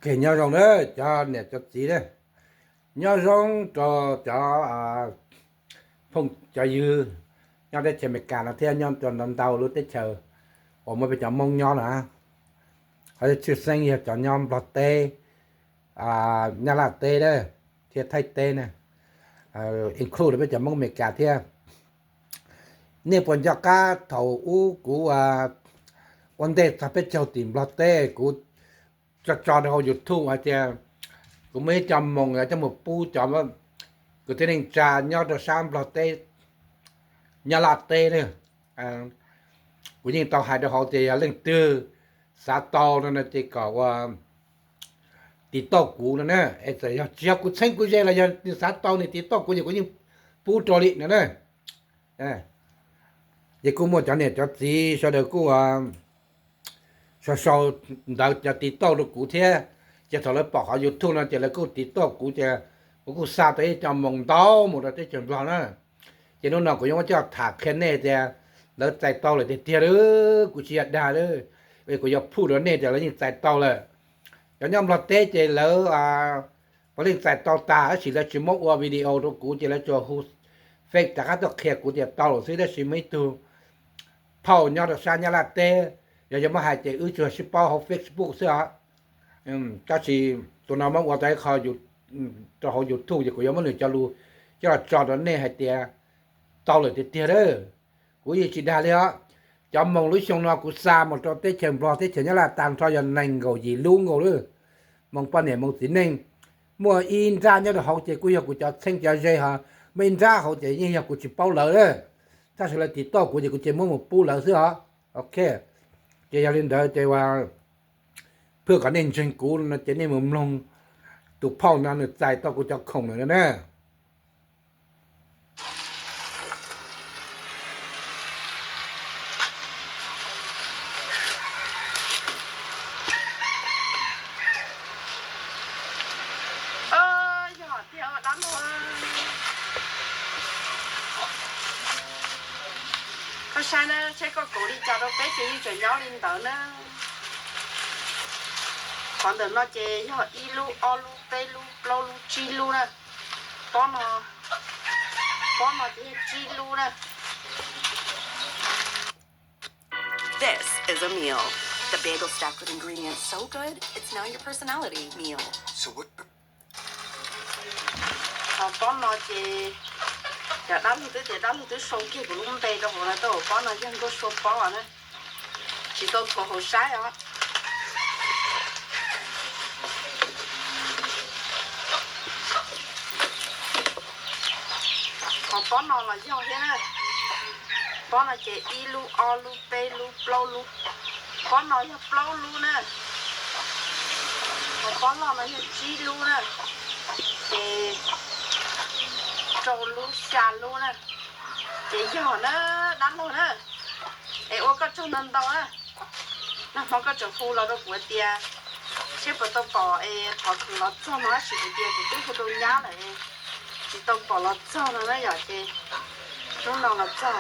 Nyob zoo na cov niam cov txiv na, nyob zoo rau cov phooj cov ywg nyob teb chaws Amelikas no thiab nyob rau ntau ntau lub teb chaws uas muaj peb cov Hmoob nyob na. Qhov tshwj xeeb yog cov nyob Nplog teb, Nyab Laj teb na, thiab Thaib teb na, include peb cov Hmoob Amelikas thiab. Nej puas nco qab thaum ub kuv ua ntej txog peb caug tim Nplog teb, kuv tso tso rau hauv YouTube hais tias kuv muaj ib co moos coj mus pub cov kwv tij neej tsa nyob rau sab Nplog teb, Nyab Laj teb na. Kuv yeej tau hais rau hauv tias yog leej twg xav tau no no ces kom ua tiv tauj kuv no na. Es txawm yog tsis yog kuv txheeb kuv ze los yog nws xav tau nws tiv tauj kuv ces kuv yeej pub rau li no na. Ces kuj muaj cov niam cov txiv sawv daws kuj sau sau ntawv cov tiv tauj rau kuv thiab. Ces thaum lawv pom qhov YouTube no ces lawv kuj tiv tauj kuv ces kuv kuj xa tau ib co moos ntau mus rau teb chaws Nplog na. Ces hnub no kuv yuav muab coj tham qhia nej tias lawv txais tau lawm tiag tiag lawm, kuv tsis yog dag lawm. Kuv yuav proof rau nej tias lawv yeej txais tau lawm. Cov nyob Nplog teb ces lawv puav leej txais tau tas tab sis lawv tsis muab ua video rau kuv ces lawv tsuas hu fake rov qab tuaj qhia kuv tias tau lawm xwb, tab sis muaj ib tug phauj nyob rau sab Nyab Laj teb, yog yog muab hais ces wb tsuas sib paub hauv Facebook xwb os. Tab sis tus no muab ua tau ib qho rau hauv YouTube ces kuv yuav muab nws cov lus coj los tso rau nej hais tias tau lawm tiag tiag lawm. Kuv yeej tsis dag li os. Cov moos lub xyoo no kuv xa mus rau teb chaws Nplog teb chaws Nyab Laj tag nrho yog nees nkaum yim lub nkaus lawm. Moos poj niam moos txiv neej, muaj ib nrab nyob rau hauv ces kuj yog kuv cov txheeb cov ze ho, muaj ib nrab hauv ces yeej yog kuv tsis paub lawv, tab sis lawv tiv tauj kuv ces kuv cia muab mus pub lawv xwb os. Ok, ces yog li ntawd ces ua phwj kom nej ntseeg kuv no ces nej mus mloog tus phauj no nws txais tau kuv cov khoom lawm na. Yog tiag dab laug, koj saib na, seb koj kaus li cas rau peb ces yeej tseem nyob li ntawd na. Qhov ntawm no ces yog ib lub, ob lub, peb lub, plaub lub, tsib lub na. Pob no, pob no ces yog tsib lub na. This is a meal. The bagel stacked with ingredients so good, it's now your personality meal. Ho pob no ces cov dab laug twb tias dab laug twb sau kiag kuv lub npe rau hauv no, tau pob no yog Nkauj Sua pob na. Tsis tau thuav hauv saib os. Ho pob no los yog thiab na. Pob no ces ib lub, ob lub, peb lub, plaub lub. Pob no yog plaub lub na. Ho pob loj no yog tsib lub na. Ces rau lub, xya lub na. Ces yog na, dab laug na. Es ua koj tsaug ntau ntau na. Nag hmo koj tseem hu los rau kuv tias seb puas tau pom es thov khoom los txog no, tab sis kuv tias kuv twb hu rau nyab lawm, tsis tau pom los txog no na yom, ces hnub no los txog.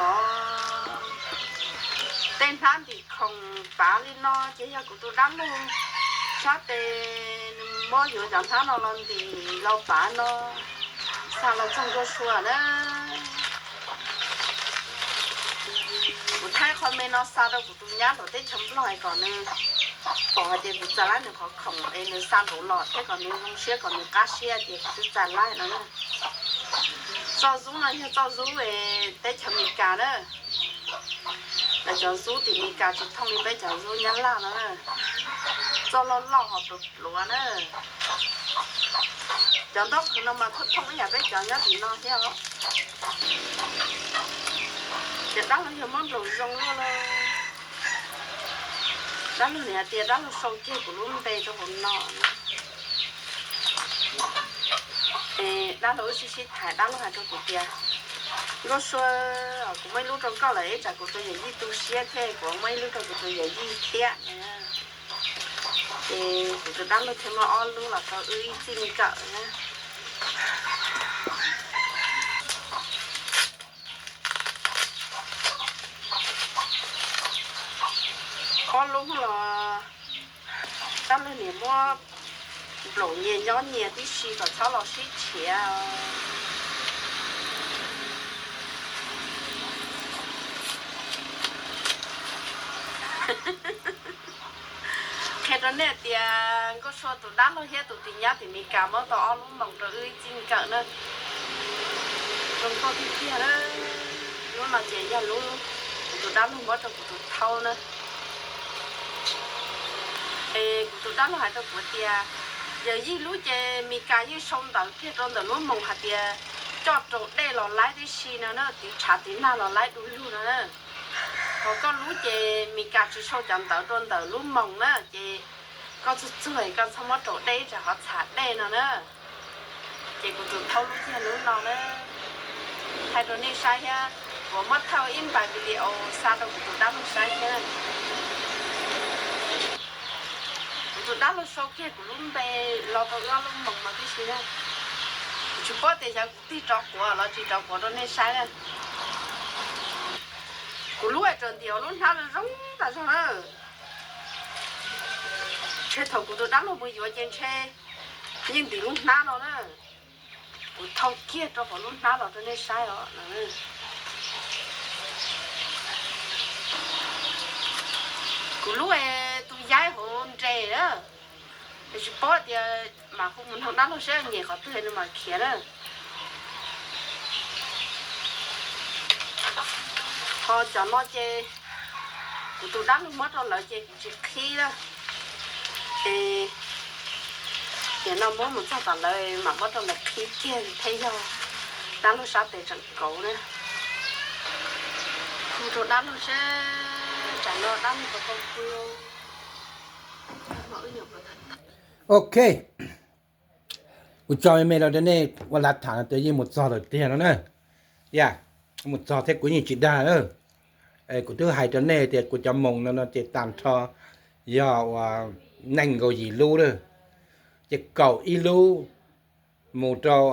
Tej hnab ntim khoom pav li no ces yog kuv tus dab laug sab tes nws muab yuav cov hnab no los ntim los pav no, xa los txog Nkauj Sua na. Kuv thaij qho me no xa rau kuv tus nyab nram teb chaws Nplog es kom nws pom hais tias kuv txais laib nws qhov khoom es nws xa nraud los thiab kom nws zoo siab kom nws qab siab tias kuv twb txais laib no na. Txoj zub no yog txoj zub teb chaws Amelikas na. Lawv cov zub tim Amelikas tsis thooj li peb cov zub Nyab Laj no na. Txoj loj loj ho pluav pluav na. Cov ntaub qhwv no mas thooj thooj ib yam peb cov nyob tim no thiab os. Ces dab laug yog muab nplaum zoo luaj los, dab laug nim hais tias dab laug sau kiag kuv lub npe rau hauv no. Es dab laug wb sib sib tham, dab laug hais rau kuv tias, Nkauj Sua, kuv muaj ib lub rau koj lawm, ib tsam kuv tus yawm yij tu siab thiab kuv muaj ib lub rau kuv tus yawm yij thiab. Ces kuv tus dab laug thiaj muab ob lub los rau wb ib txij nkawm na. Ob lub los dab laug niam muab Ploom nyias nyob nyias tib si kom txhob los sib tshiav. Qhia rau nej tias Nkauj Sua tus dab laug thiab tus tim nyab tim Meskas muab tau ob lub moos rau wb ib txij nkawm na. Zoo nkauj tiag tiag na. Lub no ces yog lub kuv tus dab laug muab rau kuv tus thaub na. Es kuv tus dab laug hais rau kuv tias, yawm yij lub ces Meskas yeej sau ntawv kiag rau ntawm lub moos hais tias coj raus dej los laib tib si no na, tiv tshav tiv nag los laib du lug no na. Ho koj lub ces Meskas tsis sau cov ntawv rau ntawm lub moos na, ces koj txuag txuag koj txhob muab raus dej tsam ho txhav dej no na. Ces kuv tus thaub lub yog lub no na. Thaij rau nej saib thiab, kuv muab thaij ib npais video xa rau kuv tus dab laug saib thiab. Kuv tus dab laug sau kiag kuv lub npe los rau ob lub moos no tib si na. Kuv tsis paub tias xyov kuv tig rov quav los tsis rov quav rau nej saib na. Kuv lub es tseem ntim lub hnab zoo tas zog na. Ntshe thaum kuv tus dab laug mus yuav ces ntshe yeej ntim lub hnab no na. Kuv thau kiag rau hauv lub hnab los rau nej saib os. Kuv lub es tus yaib hauv nres na, es tsis paub tias mam hu mus nug dab laug saib nyem qhov twg nws mam khiav na. Ho cov no ces kuv tus dab laug muab rau lawv ces kuv tsis qhib na. Es tiam no muab mus txog tom lawv mam muab rau lawv qhib kiag thiaj yog. Dab laug sab tes tseem kauv na. Hu rau dab laug seb tsam no dab laug puas tau pw. Ok, kuv tso me me los rau nej ua lav tham no tias yeej mus txog lawm tiag no na. Yam, mus txog thiab kuv yeej tsis dag na. Kuv twb hais rau nej tias kuv cov moos no no ces tag nrho yog uas nees nkaum yim lub lawm, ces kaum ib lub mus rau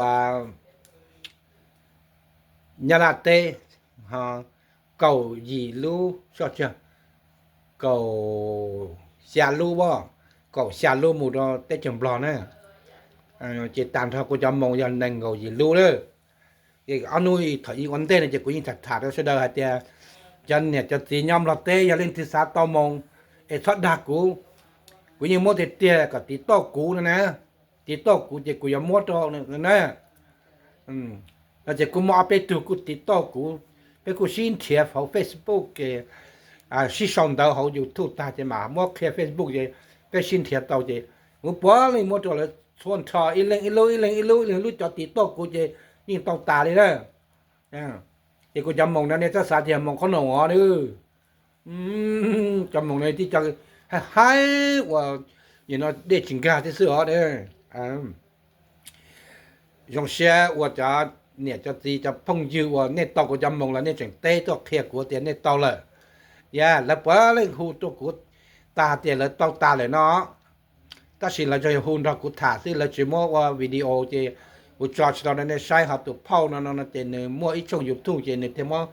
Nyab Laj teb, ho kaum yim lub, kaum xya lub, kaum xya lub mus rau teb chaws Nplog na. Ces tag nrho kuv cov moos yog nees nkaum yim lub lawm. Ob hnub thaum ub ua ntej no ces kuv yeej tham tham rau sawv daws hais tias cov niam cov txiv nyob Nplog teb yog leej twg xav tau moos es txhob dag kuv, kuv yeej muab tiag tiag kom tiv tauj kuv no na. Tiv tauj kuv ces kuv yuav muab rau na. No ces kuv muaj ob peb tug kuj tiv tauj kuv, peb kuj sib nrhiav hauv Facebook, sib sau ntawv hauv YouTube tag ces mam muab qhia Facebook ces peb sib nrhiav tau ces kuv puav leej muab rau lawv txhua nrho ib leeg ib lub ib leeg ib lub ib leeg lub. Cov tiv tauj kuv ces yeej tau tas li na. Ces kuv cov moos no nej txhob xav tias moos qhob noom os. Cov moos no tib co haib haib uas nim no dej tsis nkag thiab xwb os. Zoo siab uas cov niam cov txiv cov phooj ywg uas nej tau kuv cov moos los nej tseem teb tuaj qhia kuv tias nej tau lawm. Yog lawv puav leej hu rau kuv tas tias lawv tau tas lawm no, tab sis lawv tsuas yog hu nrog kuv tham xwb, lawv tsis muab ua video ces kuv tso tsis tau rau nej saib. Ho tus phauj no no ces nws muaj ib tshooj YouTube ces nws thiaj muab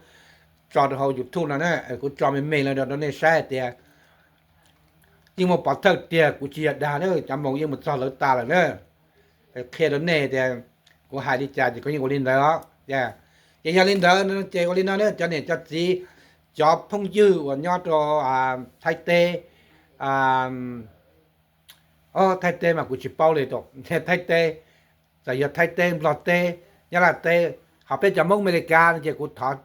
tso rau hauv YouTube no na. Kuv tso me me los rau nej saib hais tias yeej muaj pov thawj tiag, kuv tsis yog dag na, cov moos yeej mus txog lawv tas lawm na. Qhia rau nej tias kuv hais li cas ces kuv yeej ua li ntawd os. Ces yog li ntawd ces ua li no na cov niam cov txiv, cov phooj ywg uas nyob rau Thaib teb, Thaib teb mas kuv tsis paub li, Thaib teb, txawm yog Thaib teb, Nplog teb, Nyab Laj teb, ho peb cov Hmoob Amelikas no ces kuv thov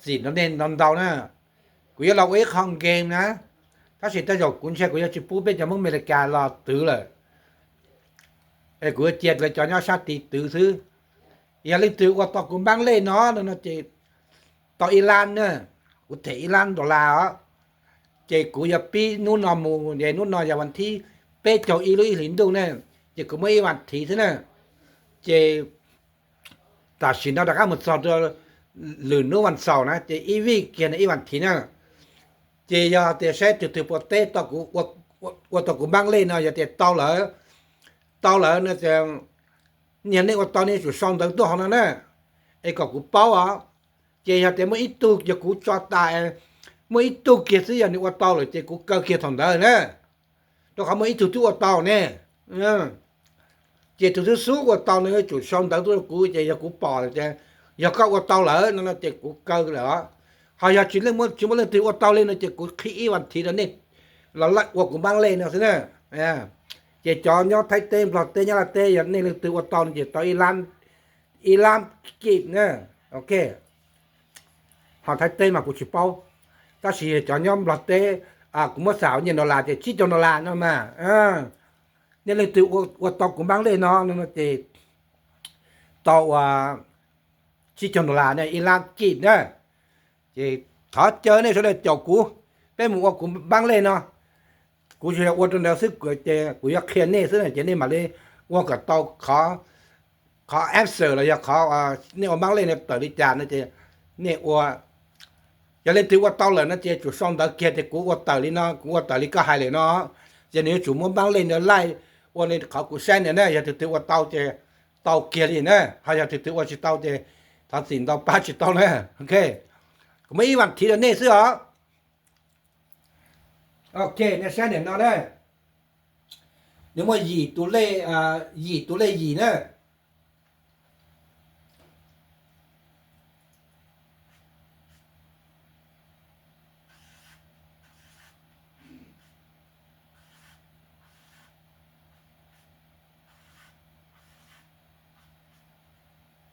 txim rau nej ntau ntau na. Kuv yuav los ua ib qho game na, tab sis tej zaum kuv ntshai kuv yuav tsis pub peb cov Hmoob Amelikas los twv lawm, es kuv yuav cia lawv cov nyob sab tid twv xwb. Yog leej twg ua tau kuv npaab lej no no ces tau ib lab na, kuv them ib lab dollar os. Ces kuv yuav pib hnub no mus es hnub no yog vas thib peb caug ib lub ib hlis ntuj na, ces kuv muaj ib vas thiv xwb na. Ces tam sim no rov qab mus txog rau lwm hnub vas xaum na ces ib vij kiag no ib vas thiv na. Ces yog tias saib tus twg puas teb tau kuv, ua tau kuv npaab lej no, yog tias tau lawm, tau lawm no ces niag nej ua tau nej tsum sau ntawv tuaj hauv no na, es kom kuv paub os. Ces yog tias muaj ib tug yog kuv tso tas, muaj ib tug kiag xwb yog nws ua tau lawm ces kuv kaw kiag thaum ntawd na, rau qhov muaj ib tug twb ua tau ne. Ces tus xub xub ua tau no yuav tsum sau ntawv tuaj rau kuv, ces yog kuv pom tias yog koj ua tau lawm no no ces kuv kaw lawm os. Ho yog tsis leej muaj, tsis muaj leej twg ua tau li no ces kuv qhib ib vas thiv rau nej los ua kuv npab lej no xwb na. Ces cov nyob Thaib teb, Nplog teb, Nyab Laj teb, yog nej leej twg ua tau no ces tau ib lab, ib lab kij na. Ok, ho Thaib teb mas kuv tsis paub, tab sis cov nyob Nplog teb, kuv muab xam nyiaj dollar ces tsib caug dollar no mas. Nej leej twg ua tau kuv npab lej no no ces tau ua tsib caug dollar na, ib lab kij na. Ces thov caw nej sawv daws caum kuv, peb mus ua kuv npab lej no. Kuv tsuas yog ua rau ntawd xwb, ces kuv yuav qhia nej xwb ces nej mam li ua kom tau qhov answer los yog qhov nej ua npab lej no tawm li cas no ces nej ua. Yog leej twg ua tau lawm no ces tsum sau ntawv kiag tias kuv ua tawm li no, kuv ua tawm li koj hais lawm no. Ces nws yuav tsum muab npab lej no laij ua li qhov kuv saib ntawd na. Yog tus twg ua tau ces tau kiag li na, ho yog tus twg ua tsis tau ces thov txim ntau pab tsis tau na. Ok, kuv muab ib vas thiv rau nej xwb os. Ok, nej saib ntawm no na, nws muaj yim tus lej, yim tus lej yim na.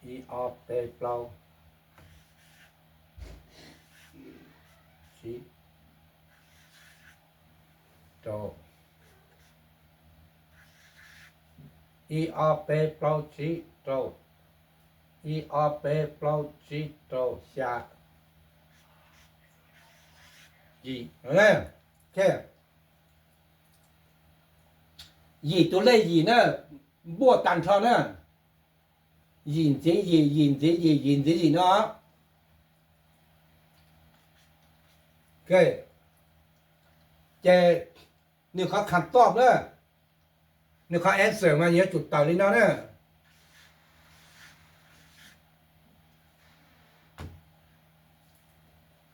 Ib ob peb plaub tsib rau, ib ob peb plaub tsib rau, ib ob peb plaub tsib rau xya, yim. Yim tus lej yim na, npuaj tag nrho na, yim ntxiv yim, yim ntxiv yim, yim ntxiv yim no. Ces nws qhov kham toj na, nws qhov answer mas yuav tsum tawm li no na.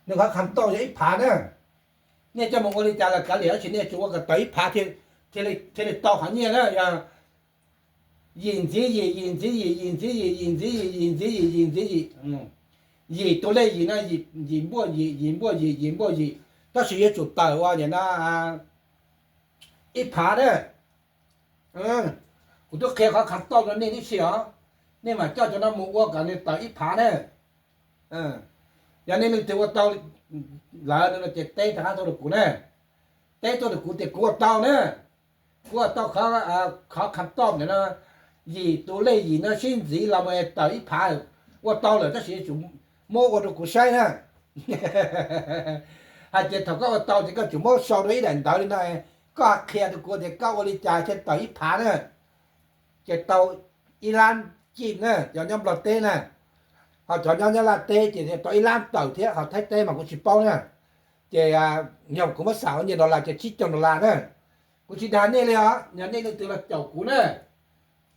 Nws qhov kham toj yog ib phav na. Nej coj mus ua li cas los kav liam, tab sis nej tsum ua kom tawm ib phav thiaj li tau qhov nyiaj na. Yog yim ntxiv yim, yim ntxiv yim, yim ntxiv yim, yim ntxiv yim, yim ntxiv yim, yim ntxiv yim. Yim tus lej yim no, yim npuaj yim, yim npuaj yim, yim npuaj yim, tab sis yuav tsum tawm ua nim no ib phav na. Kuv twb qhia qhov kham toj rau nej tib si os, nej mam coj cov no mus ua kom nws tawm ib phav na. Yog nej leej twg ua tau lawm no ces teb rov qab tuaj rau kuv na, teb tuaj rau kuv tias kuv ua tau na, kuv ua tau qhov kham toj ntawm no, yim tus lej yim no sib ntxiv los mus tawm ib phav, ua tau lawm tab sis yuav tsum muab ua rau kuv saib na. Hais tias thaum koj ua tau ces koj tsum muab sau rau ib daim ntawv li no, koj qhia rau kuv tias koj ua li cas thiaj tawm ib phav na. Ces tau ib lab kij na, cov nyob Nplog teb na, ho cov nyob Nyab Laj teb ces tau ib lab tawm thiab, ho Thaib teb mas kuv tsis paub na. Ces yog kuv muab xam ua nyiaj dollar ces tsib caug dollar na. Kuv tsis dag nej li os, yog nej leej twg los caum kuv na,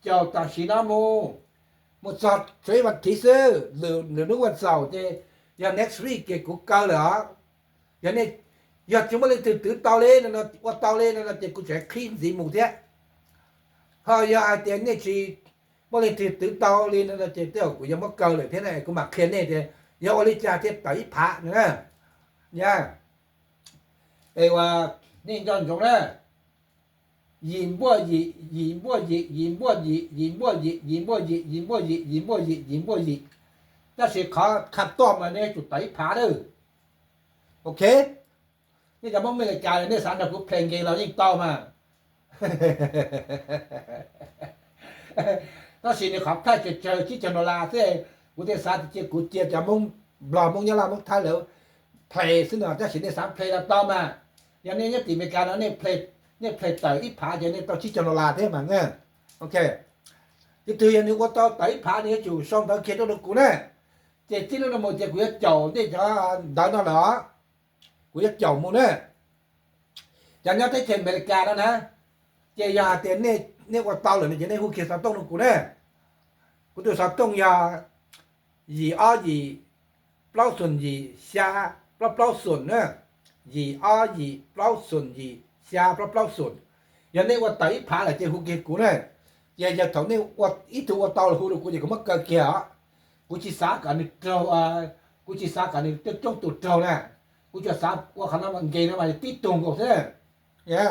caum tam sim no mus, mus txog tshuav ib vas thiv xwb, lwm hnub ua txaus ces yog next week ces kuv kaw lawm os. Yog nej, yog tsis muaj leej twg twv tau li no, ua tau li no ces kuv tseem qhib ntxiv mus thiab. Ho yog hais tias nej tsis muaj leej twg twv tau li no ces tej zaum kuv yuav muab kaw lawm thiab na, kuv mam qhia nej tias yog ua li cas thiaj tawm ib phav no na. Yog, es ua, nej nco ntsoov na, yim npuaj yim, yim npuaj yim, yim npuaj yim, yim npuaj yim, yim npuaj yim, yim npuaj yim, yim npuaj yim, yim npuaj yim. Tab sis qhov kham toj mas nej yuav tsum tawm ib phav na. Ok, nej cov Hmoob Amelikas nej xav nrog kuv play game los yeej tau mas. Tab sis nws qhov price tsawg tsawg tsib caug dollar xwb, kuv thiaj xav tias cia kuv cia cov Hmoob Nplog, Hmoob Nyab Laj, Hmoob Thaib lawv play xwb no, tab sis nej xav play los tau mas. Yog nej nyob tim Amelikas no nej play tawm ib phav ces nej tau tsib caug dollar thiab mas. Ok, tus twg yog nws ua tau tawm ib phav nws yuav tsum sau ntawv kiag tuaj rau kuv na. Ces txij lub no mus ces kuv yuav caum nej cov ntawv no lawm os. Kuv yuav caum mus na. Cov nyob teb chaws Amelikas no na, ces yog hais tias nej ua tau lawm no ces nej hu kiag xov tooj rau kuv na. Kuv tus xov tooj yog yim ob yim plaub xoom yim xya plaub plaub xoom na, yim ob yim plaub xoom yim xya plaub plaub xoom. Yog nej ua tawm ib phav lawm ces hu kiag kuv na. Ces yog thaum nej ib tug ua tau lawm hu rau kuv ces kuv muab kaw kiag os. Kuv tsis xav kom nws raug, kuv tsis xav kom nws rooj tus raug na. Kuv tsuas xav ua qhov no nkees no mas tib tug nkaus xwb na.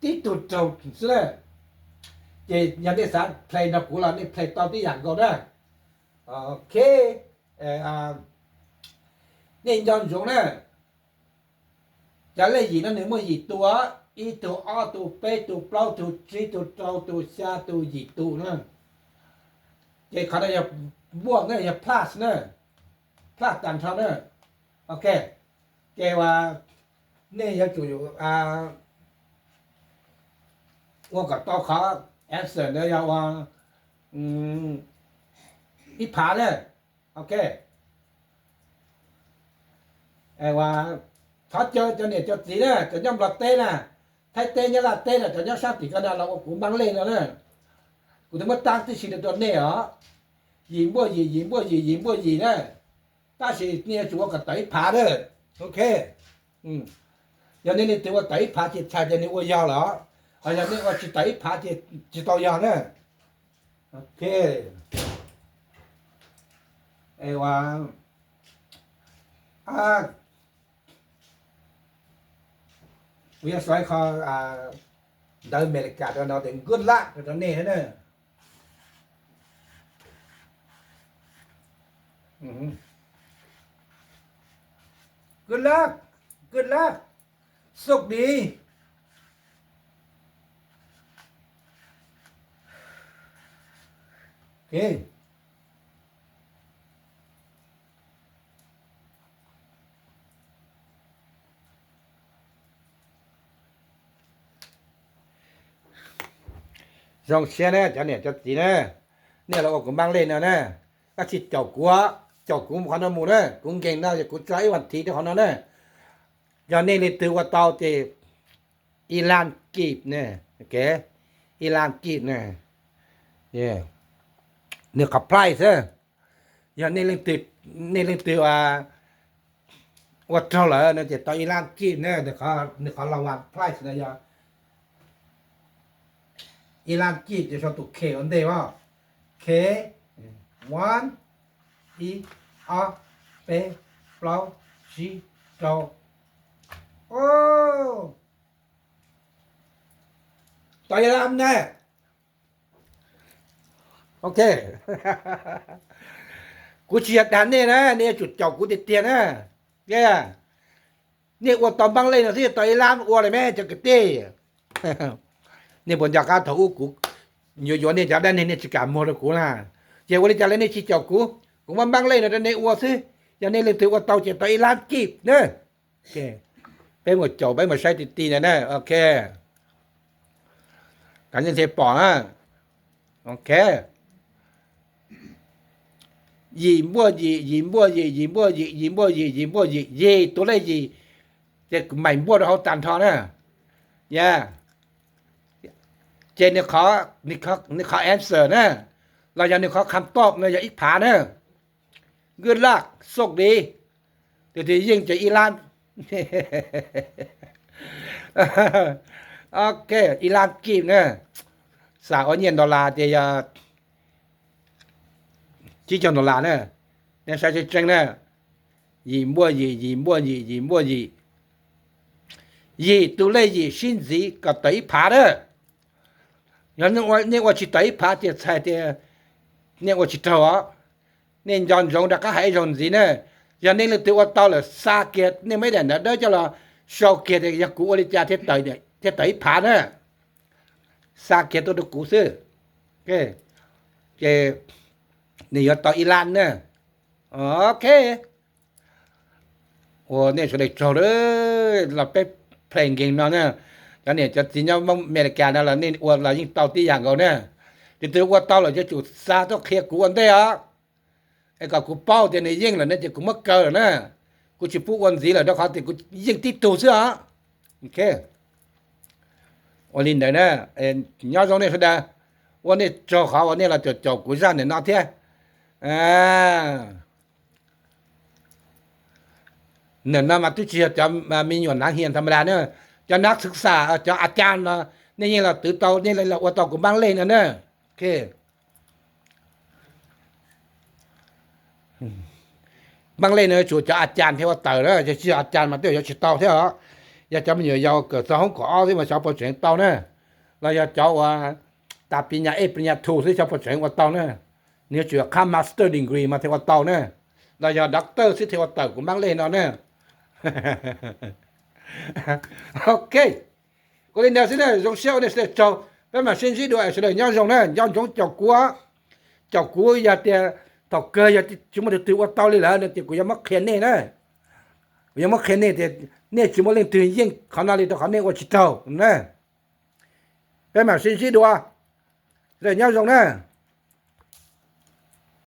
Tib tug raug xwb na. Ces yog nej xav play nrog kuv los nej play tau tib yam nkaus na. Ok, nej nco ntsoov na. Cov lej yim no nws muaj yim tus, ib tug, ob tug, peb tug, plaub tug, tsib tug, rau tug, xya tug, yim tus na. Ces qhov no yog npuaj na, yog plus na, plus tag nrho na. Ok, ces uas nej yuav tsum ua kom tau qhov answer ntawd yog ua ib phav na. Ok, thov caw cov niam cov txiv na, cov nyob Nplog teb na, Thaib teb, Nyab Laj teb na, cov nyob sab tim ko no los ua kuv npaab lej no na. Kuv twb muab tab tib si rau nej os. Yim npuaj yim, yim npuaj yim, yim npuaj yim na. Tab sis nej yuav tsum ua kom tawm ib phav na. Ok, yog nej leej twg ua tawm ib phav ces txhais tias nws ua yog lawm, ho yog nej ua tsis tawm ib phav ces tsis tau yog na. Ok, kuv yuav sau ib qho ntawv Amelikas rau no tias good luck rau nej na. Good luck, good luck, sốc đi. Zoo siab na cov niam cov txiv na, nej los ua kuv npaab lej no na, tab sis caum kuv, caum kuv mus qhov no mus na, kuv nkees no es kuv tso ib vas thiv rau qhov no na. Yog nej leej twg ua tau ces ib lab kij ne, ib lab kij ne, nws qhov price xwb. Yog nej leej twg ua raug lawm no ces tau ib lab kij na, nws qhov, nws qhov rau vas price no yog ib lab kij ces sau tus K ua ntej os. K, one, ib, ob, peb, plaub, tsib, rau. Tau ib lab na. Ok, kuv tsis yog dag nej na, nej yuav tsum caum kuv tiag tiag na. Nej ua tau npaab lej no xwb tau ib lab ua lawm me cov kwv tij. Nej puas nco qab thaum ub kuv yuav yuav nej cov dab neeg nej tsis kam muag rau kuv na? Ces ua li cas li nej tsis caum kuv, kuv muab npaab lej no rau nej ua xwb. Yog nej leej twg ua tau ces tau ib lab kij na. Peb mus caum peb mus saib ti ti ntawd na. Ok, kav nej thiaj pom na. Ok, yim npuaj yim, yim npuaj yim, yim npuaj yim, yim npuaj yim, yim npuaj yim, yim tus lej yim, ces kuv maim npuaj rau hauv tag nrho na. Ya, ces nws qhov answer na, los yog nws qhov kham toj no yog ib phav na. Good luck, sốc đi. Tus twg yeej ces ib lab. Ok, ib lab kij na. Xam ua nyiaj dollar ces yog tsib caug dollar na. Nej saib tseeb tseeb na. Yim npuaj yim, yim npuaj yim, yim npuaj yim. Yim tus lej yim sib ntxiv kom tawm ib phav na. Yog nej ua tsis tawm ib phav ces txhais tias nej ua tsis raug os. Nej nco ntsoov rov qab hais ib zaug ntxiv na. Yog nej leej twg ua tau lawm xa kiag nej muab ib daim ntawv dawb coj los sau kiag tias yog kuv ua li cas thiaj tawm ib phav na. Xa kiag tuaj rau kuv xwb. Ces nws yuav tau ib lab na. Ok, ua nej sawv daws tsaug los peb play game no na. Cov niam cov txiv nyob Amelikas no los nej ua los yeej tau tib yam nkaus na. Tus twg ua tau lawm yuav tsum xa tuaj qhia kuv ua ntej os. Es kom kuv paub tias nws yeej lawm ne ces kuv muab kaw lawm na. Kuv tsis pub ua ntxiv lawm rau qhov tias kuv yeej tib tug xwb os. Ok, ua li ntawd na. Nyob zoo nej sawv daws, ua nej tsaug qhov uas nej los caum caum kuv zaj ntawm no thiab. Ntawm no mas twb tsis yog cov me nyuam nav hias tham ma das na, cov nav xwm xam, cov a caj no, Nej yeej los twv tau, nej los ua tau kuv npaj lej no na. Npaj lej no tsuas cov a cas thiaj ua tawm na, yog tsis yog a cas mas tej zaum yuav tsis tau thiab os. Yog cov me nyuam yaus kawm txog hoob kaum ob xwb mas xyov puas tseem tau na, los yog cov uas tas pi nyas ej pi nyas thu xwb xyov puas tseem ua tau na. Nws yuav tsum qhab master degree mas thiaj ua tau na, los yog doctor xwb thiaj ua tawm kuv npaj lej no na. Ok, ua li ntawd xwb na, zoo siab ua nej sawv daws tsaug, peb mam sib ntsib dua, sawv daws nyob zoo na, nco ntsoov caum kuv, caum kuv yog tias thaum kawg yog tsis muaj tus twg ua tau li lawm no ces kuv yuav muab qhia nej na, kuv yuav muab qhia nej tias nej tsis muaj leej twg yeej qhov no li rau qhov nej ua tsis raug na. Peb mam sib ntsib dua, sawv daws nyob zoo na.